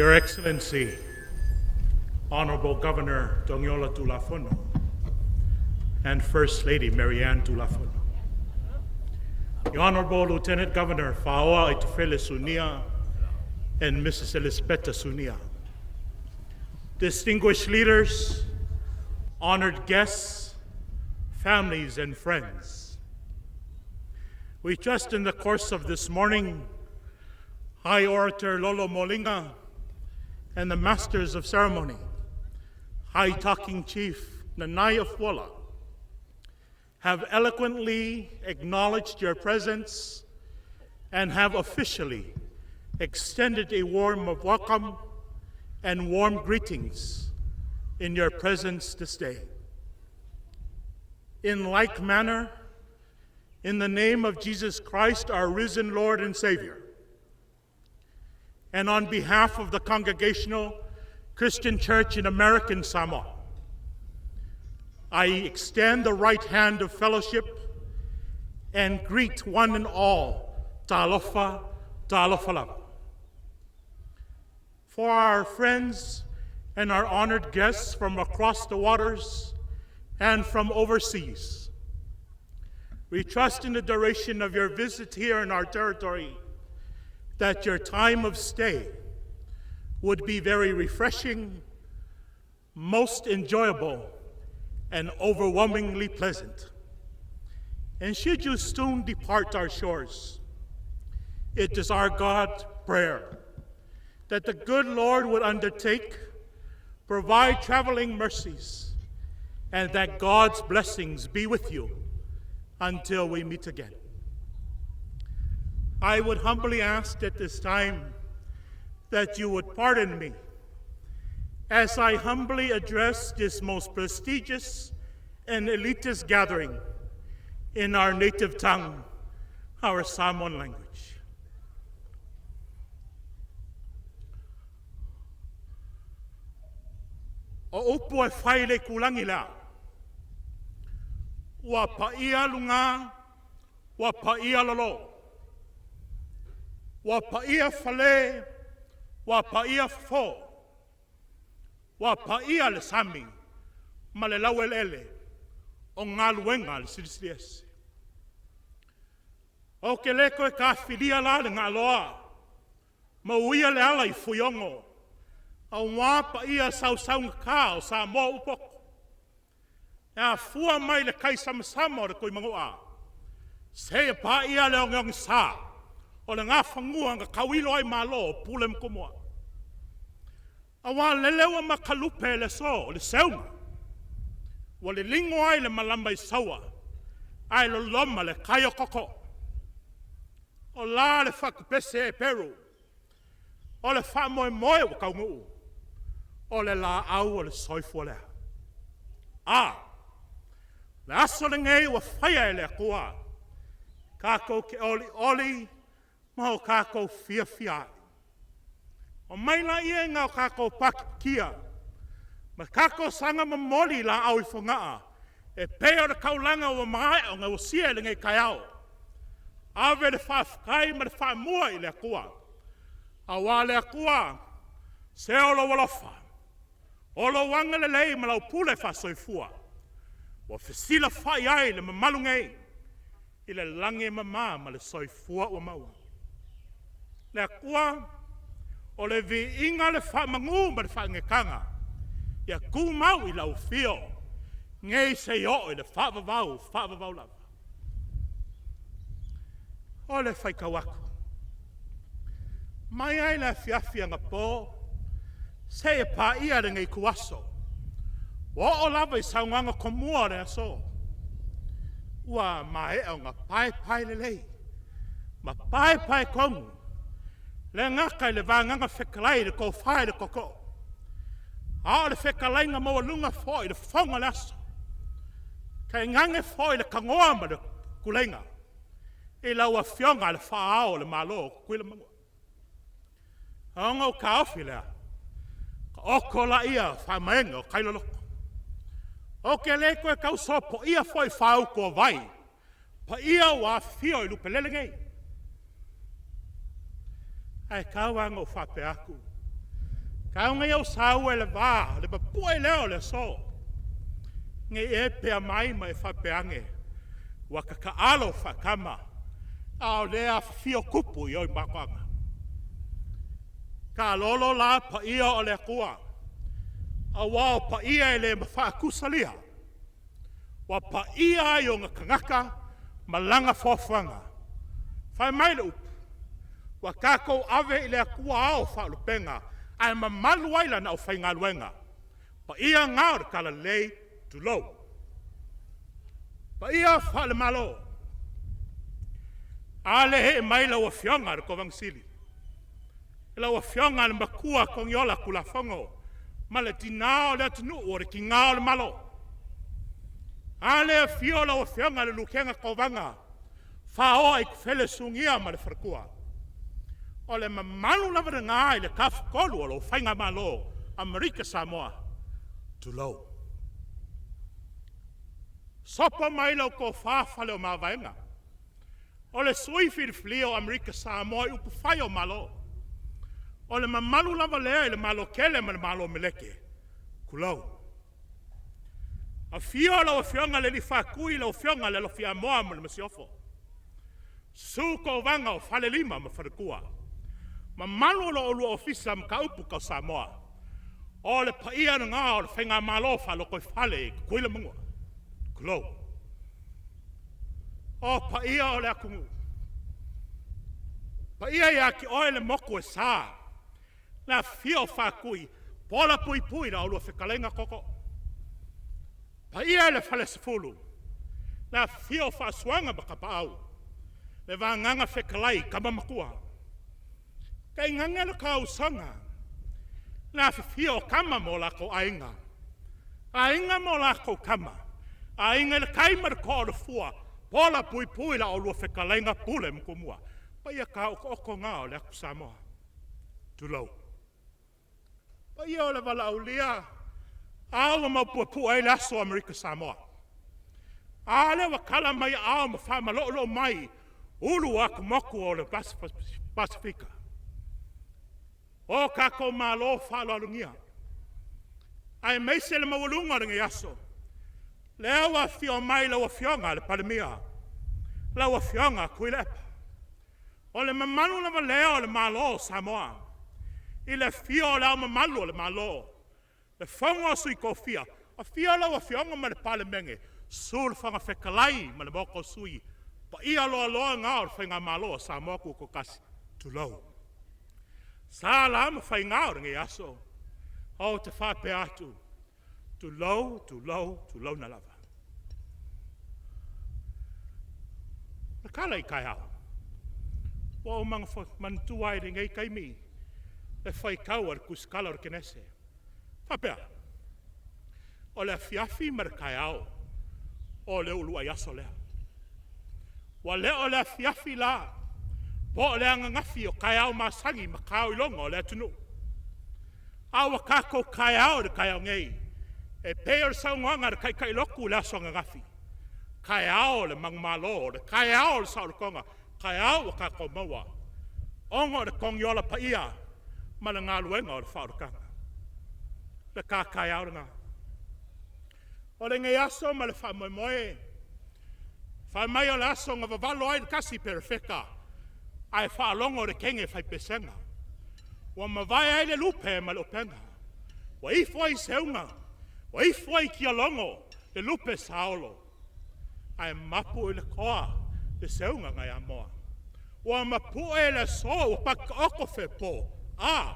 Your Excellency, Honorable Governor Togiola Tulafono, and First Lady Marianne Tulafono. The Honorable Lieutenant Governor Faoa Itufele Sunia and Mrs. Elisapeta Sunia. Distinguished leaders, honored guests, families, and friends. We trust in the course of this morning, High Orator Lolo Molinga and the Masters of Ceremony, High Talking Chief Nanai Fuola, have eloquently acknowledged your presence and have officially extended a warm welcome and warm greetings in your presence this day. In like manner, in the name of Jesus Christ, our risen Lord and Savior, and on behalf of the Congregational Christian Church in American Samoa, I extend the right hand of fellowship and greet one and all, Talofa, Talofa lava. For our friends and our honored guests from across the waters and from overseas, we trust in the duration of your visit here in our territory that your time of stay would be very refreshing, most enjoyable, and overwhelmingly pleasant. And should you soon depart our shores, it is our God prayer that the good Lord would undertake, provide traveling mercies, and that God's blessings be with you until we meet again. I would humbly ask at this time that you would pardon me as I humbly address this most prestigious and elitist gathering in our native tongue, our Samoan language. O upu e fai le kulangi la. Ua paia lunga, ua paia lolo. Ua paia fale, ua paia fo. Ua paia le sami ma le laueleele o galuega a le Silisili Ese. Ou te le toe tafilia la le galoa ma uia le ala i fuiogo, auā paia sausaugata o Samoa ua poto, e afua mai le tai samasama o le Tuimanua seia paia le ogeogesā o le Nafanua na tauilo ai Malo o Pule ma Tumua. Auā lele ua makalupe le aso o le seuga, ua liligo ai le malama i Saua, ae loloma le tai o toto. O la le fatupese e Peru, o le faamoemoe ua taunuu, o le laau o le soifua lea. A, le aso lenei ua faia e le Atua, tatou te olioli ma o tatou fiafia ai. Omai laia ina o tatou patipatia ma tatou saga momoli laau i Fogaa e pei o le taulaga ua maea ona osia i lenei taeao. Ave le faafetai ma le faamua i le Atua, auā le Atua, se o lou alofa, o lou agalelei ma lau pule faasoifua, ua fesilafai ai le mamalu nei i le lagi e mama ma le soifua ua maua. Le Atua, o le viiga, le faamanu ma le faaneetaga, ia tumau i lau afio, nei seia oo i le faavavau, faavavau lava. O le faitau atu, mai ai le afiafi anapo seia paia lenei ituaso, ua oo lava i saunoaga tomua o le aso, ua maea ona paepae lelei ma paepae tonu le gata i le vagaga fetalai i le tofa i le tootoo, a o le fetalaiga maualuga foi i le fofoga o le aso, tainane foi le tanoa ma le tuleiga i lau Afioga i le Faa-ao o le Malo o Tutuila ma Manua. Ona ou taofi lea, taoto laia faamaene o tai loloto. Ou te le toe tau sopoia foi fāutu o vai, paia ua afifio i Lupelele nei. Ae tau lava ina ou faapea atu, Taoga ia o saua e le vā, le papue lea o le aso. Nei e pea mai ma e faapea ane, ua tataalo faatama, a o lea afifio tupu i o i matoaga. Taalolo la paia o le Atua, aua o paia e le faatusalia, ua paia ai ona tagata ma lana foafoaga. Fai mai le upu, ua tatou ave i le Atua ao faalupega, ae mamalu ai lana aufaigaluega. Paia na o le talalelei, tulou. Paia faale-Malo, a lea e ee mai lau Afioga i le Kovana Sili, lau Afioga i le Matua Togiola Tulafono ma le tina o le atunuu o le tina o le Malo. A lea e afio lau Afioga i le Lutena Kovana, faoa i tufele Sunia ma le faletua. O le mamalu lava lena i le Tafatolu o lau Faigamalo, Amerika Samoa, tulou. Sopo mai lau tofa Faleomavaega, o le sui filifilia o Amerika Samoa i upufai o Malo. O le mamalu lava lea i le Malo tele ma le Malo meleke, tulou. Afio lau Afioga i le Faatui lau Afioga i le Alofi Amoa ma le Masiofo. Susu Kovana o Falelima ma Faletua. Mamalu lo oulua Ofisa Mataupu tau Samoa. O le paia lena o le Faigamalo Faalotoifale i Tutuila ma Manua. Tulou. O paia o le atunuu, paia ia te oe le motu e sa, le afifio o Faatui, pola puipui la oulua fetalaiga Tootoo. Paia i le Falesefulu, le afifio o Faasuaga ma Tapaau, le vagaga fetalai Tama Matua. Tainane le tausoga, le afifio o Tama ma o latou Aiga, Aiga ma o latou Tama, Aiga i le Tai ma le Toa o le Fua, pola puipui la oulua fetalaiga Pule ma Tumua. Paia taotooto na o le atu Samoa. Tulou. Paia o le valaaulia, a ua maupuepue ai le aso Amerika Samoa. A lea ua tala mai aao ma faamaloloo mai ulu o atumotu o le Pasefika. O tatou malo faaaloalogia, aemaise le maualuga o lenei aso, lea ua afio mai lau Afioga i le Palemia, lau Afioga Tuilaepa. O le mamalu lava lea o le Malo o Samoa, i le afio o Le Ao Mamalu o le Malo, le Fono a Sui Tofia, afio lau Afioga ma le Palemene, susu le Fofoga Fetalai ma le Maota o Sui, paia loaloa na o le Faigamalo a Samoa Tutoatasi, tulou. Sa la ma faiga o lenei aso, ou te faapea atu, tulou, tulou, tulouna lava. O le tala i taeao, ua ou manatua ai i lenei taimi le faitau a le tusitala o le Kenese. E faapea, o le afiafi ma le taeao, o le uluai aso lea. Ua le o le afiafi la, po o le ananafi o taeao masani ma taoiloga o le atunuu, a ua tatou taeao i le taeao nei, e pei o le saunoaga a le Taitai lotu i le aso ananafi, taeao o le manumalo, o le taeao o le saolotoga, taeao ua tatou maua, ona o le togiola paia ma le galuega o le faaolataga. Le ta taeao lena. O lenei aso ma le faamoemoe, fai mai o le aso na vavalo ai le tasi perofeta, ae faalogo i le teine fai pesega. Ua mavae ai le lupe ma le opega, ua ifo ai seuga, ua ifo ai tialogo le lupe saolo, ae mapu i le toa le seuga nai Amoa. Ua mapu'e le aso ua patutaoto fepo, a,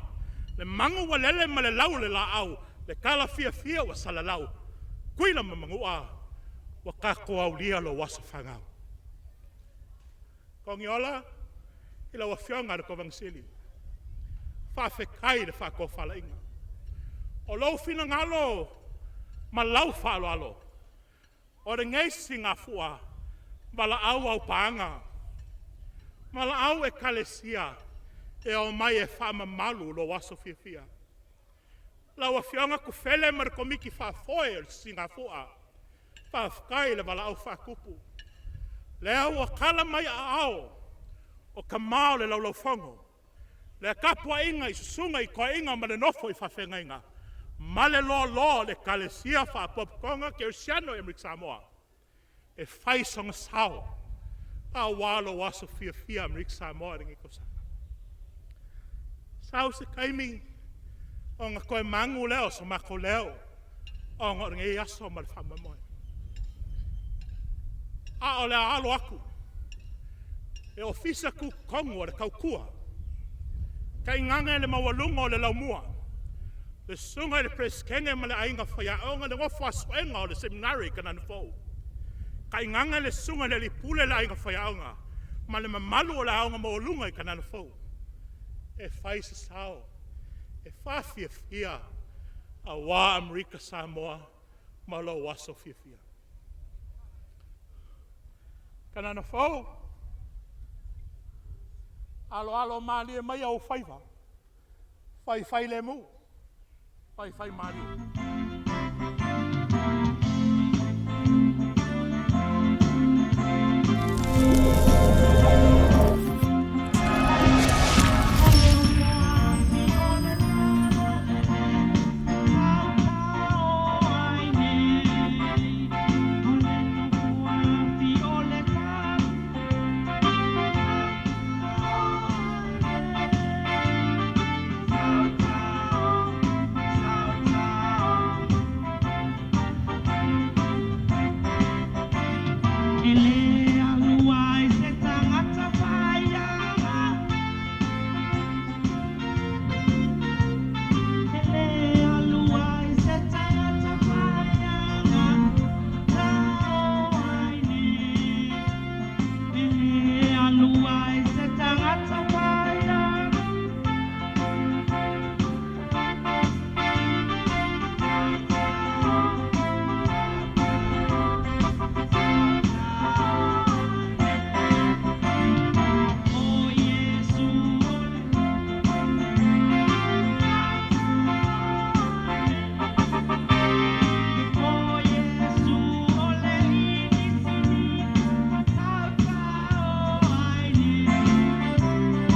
le manu ua lele ma le lau o le laau, le tala fiafia ua salalau, Tutuila ma Manua, ua tatou aulia lou aso fanau. Togiola, i lau Afioga i le Kovana Sili, faafetai le faatofalaiga. O lou finagalo ma lau faaaloalo, o lenei sisigafua, valaau au paaga, valaau ekalesia e omai e faamamalu lou aso fiafia. Lau Afioga Tufele ma le Komiti Faafoe o le Sisigafua, faafetai le valaau faatupu. Lea ua tala mai aao o tama o le Laulau-fono, Le tapuaiga i susuga i toeaiina ma le nofo i faafeagaiga, ma le loaloa o le Ekalesia Faapotopotoga Kerisiano i Amerika Samoa, e fai sona sao aua lou aso fiafia Amerika Samoa i lenei tausaga. Sau se taimi ona toe manu lea o so matou leo ona o lenei aso ma le faamoemoe. A o le a alo atu le Ofisa Tutotonu o le Tautua, tainane le maualuga o le laumua, le susuga i le Peresetene ma le aiga faiaoga, le nofo a suega o le Seminary i Kalanafou, tainane le susuga i le alii pule ma le aiga faiaoga, ma le mamalu o le aoga maualuga i Kanana Fou, e fai se sao e faafiafia aua Amerika Samoa ma lou aso fiafia. Kanana Fou, aloalo malie maia ou faiva, faifailemu, faifaimalie. E le alu ai se tagata faiaga, e le alu ai se tagata faiaga, tao ai nei. E le alu ai se tagata faiaga. O Iesu o le O Iesu o le inisini, tautao ai nei.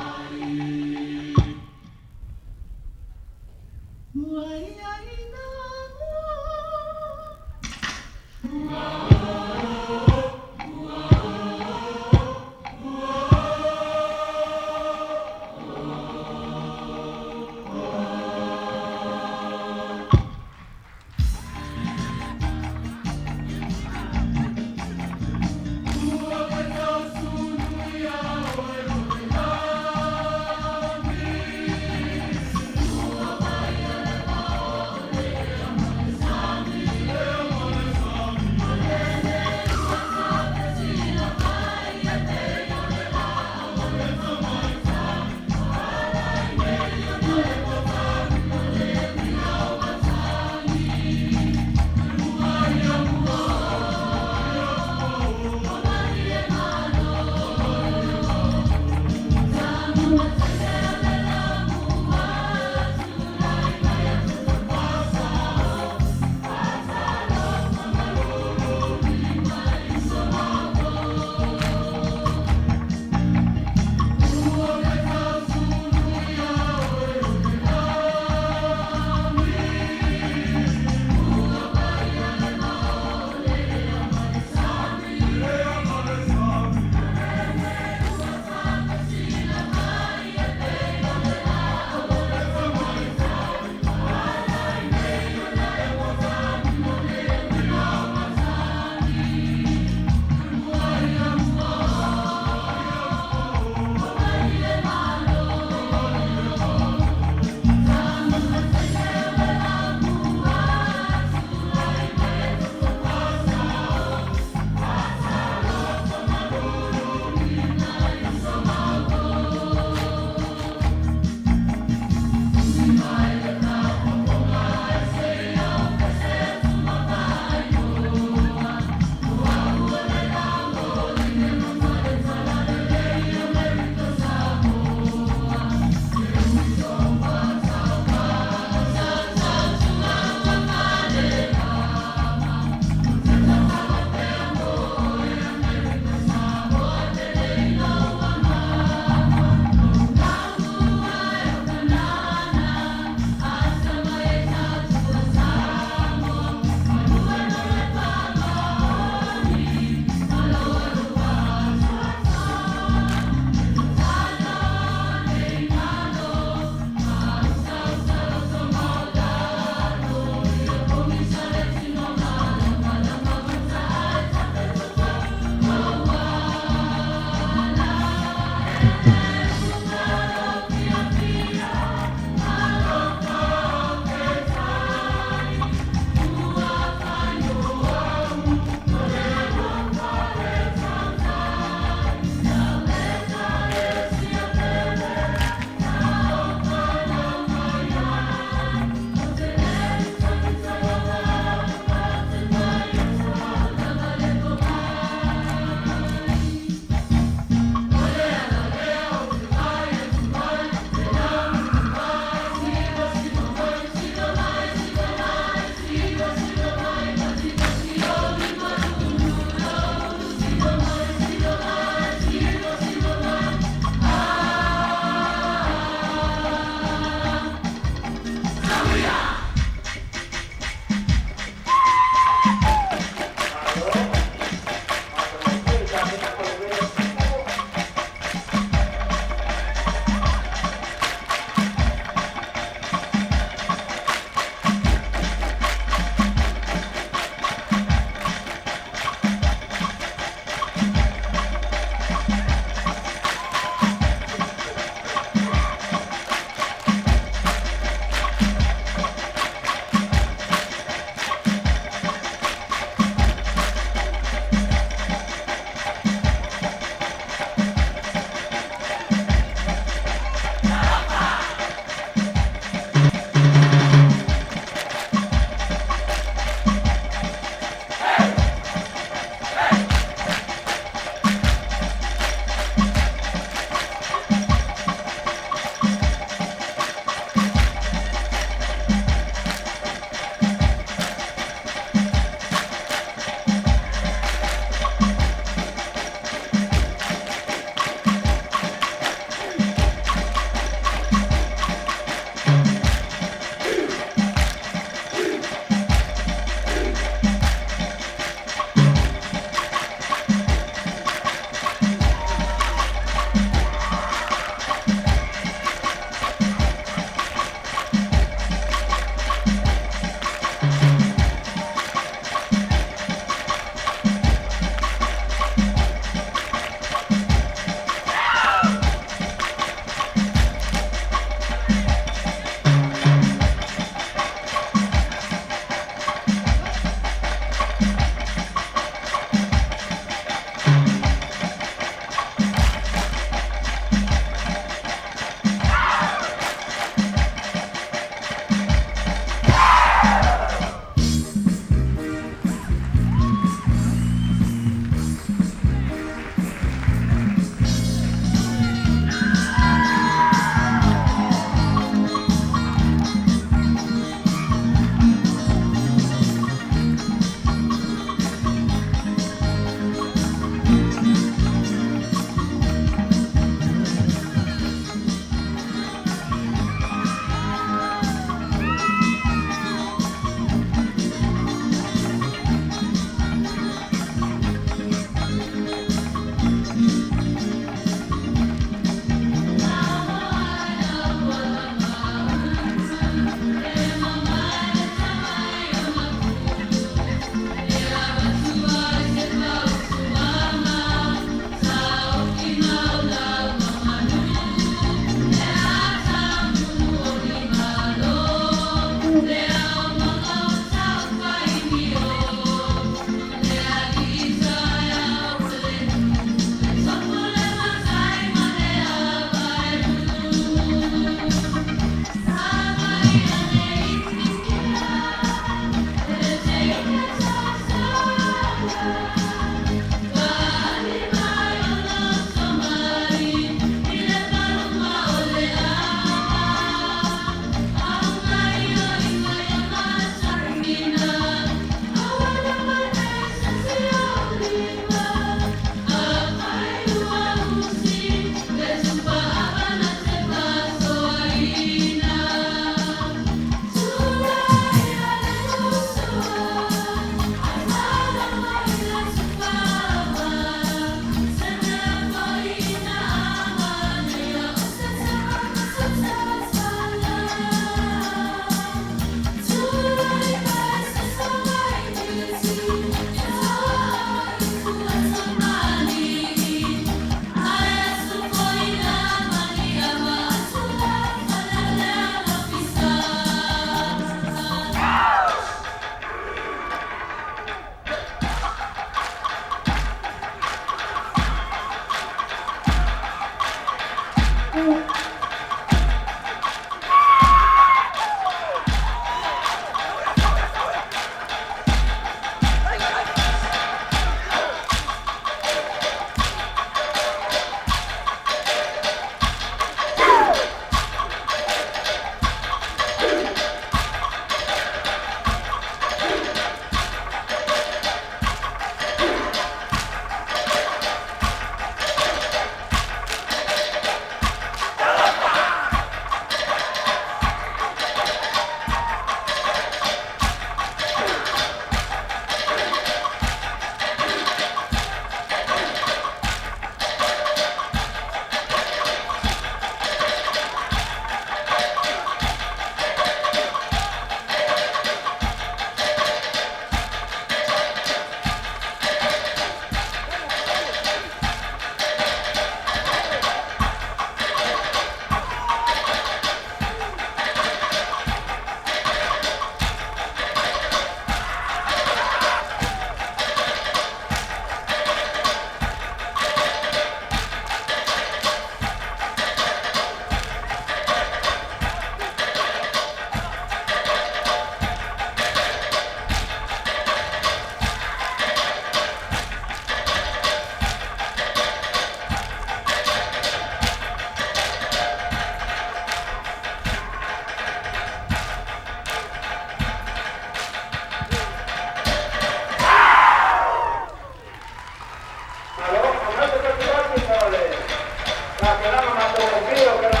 tapenaga matagofie o